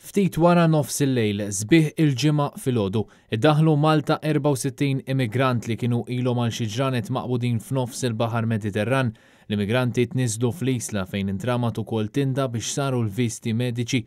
Ftit wara nofsillejl, sbieħ il-Ġimgħa filgħodu, iddaħħlu Malta 64 immigrant li kienu ilhom għal xi ġranet maqbudin f'nofs il-Baħar Mediterran. L-immigranti tniżżlu fl-Isla fejn intramat ukoll tinda biex saru l-viżti mediċi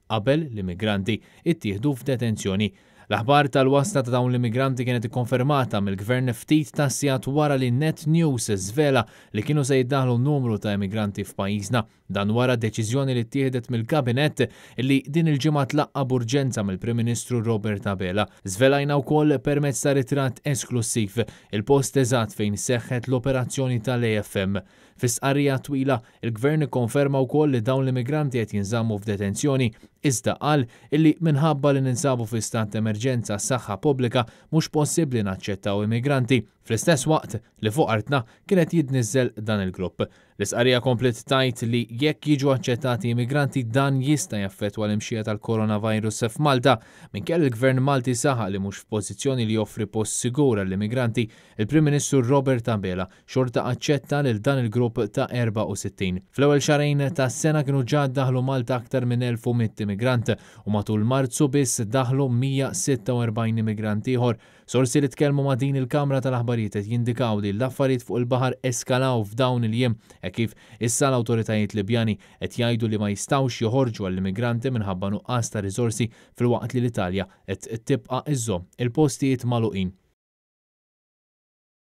qabel l-immigranti ittieħdu f'detenzjoni. L-aħbar tal-wasla ta' dawn l-immigranti kienet ikkonfermata mill-Gvern ftit tas-sigħat wara li Net News żvela li kienu se jiddaħħlu numru ta' immigranti f'pajjiżna. Dan wara deċiżjoni li ttieħdet mill-Kabinett li din il-ġimgħa tlaqqa' b'urġenza mill-Prim Ministru Robert Abela. Żvelajna wkoll permezz ta' ritratt esklussiv il-post eżatt fejn seħħet l-operazzjoni tal-AFM. Fi stqarrija twila, il-Gvern ikkonferma wkoll li dawn l-immigranti qed jinżammu f'detenzjoni, iżda qal illi minħabba li ninsabu fi stat t'emerġenza għas-saħħa pubblika mhux possibbli naċċettaw immigranti fl-istess waqt li fuq artna kien qed jitniżżel dan il-grupp. L-istqarrija kompliet tgħid li jekk jiġu aċċettati immigranti dan jista' jaffettwa l-imxija tal-coronavirus f'Malta. Minkejja li l-Gvern Malti saħaq li mhux f'pożizzjoni li joffri post sigur għall-immigranti, il-Prim Ministru Robert Abela xorta aċċetta lil dan il-grupp ta' 64. Fl-ewwel xahrejn tas-sena kienu ġa daħlu Malta aktar minn 1,100 immigrant u matul Marzu biss daħlu 146 immigrant ieħor. Sorsi li tkellmu ma' din il-kamra tal-aħbarijiet qed jindikaw li l-affarijiet fuq il-baħar eskalaw f'dawn il-jiem hekk kif issa l-awtoritajiet Libjani qed jgħidu li ma jistgħux joħorġu għall-immigranti minħabba nuqqas ta' riżorsi filwaqt li l-Italja qed tibqa' iżżomm il-postijiet magħluqin.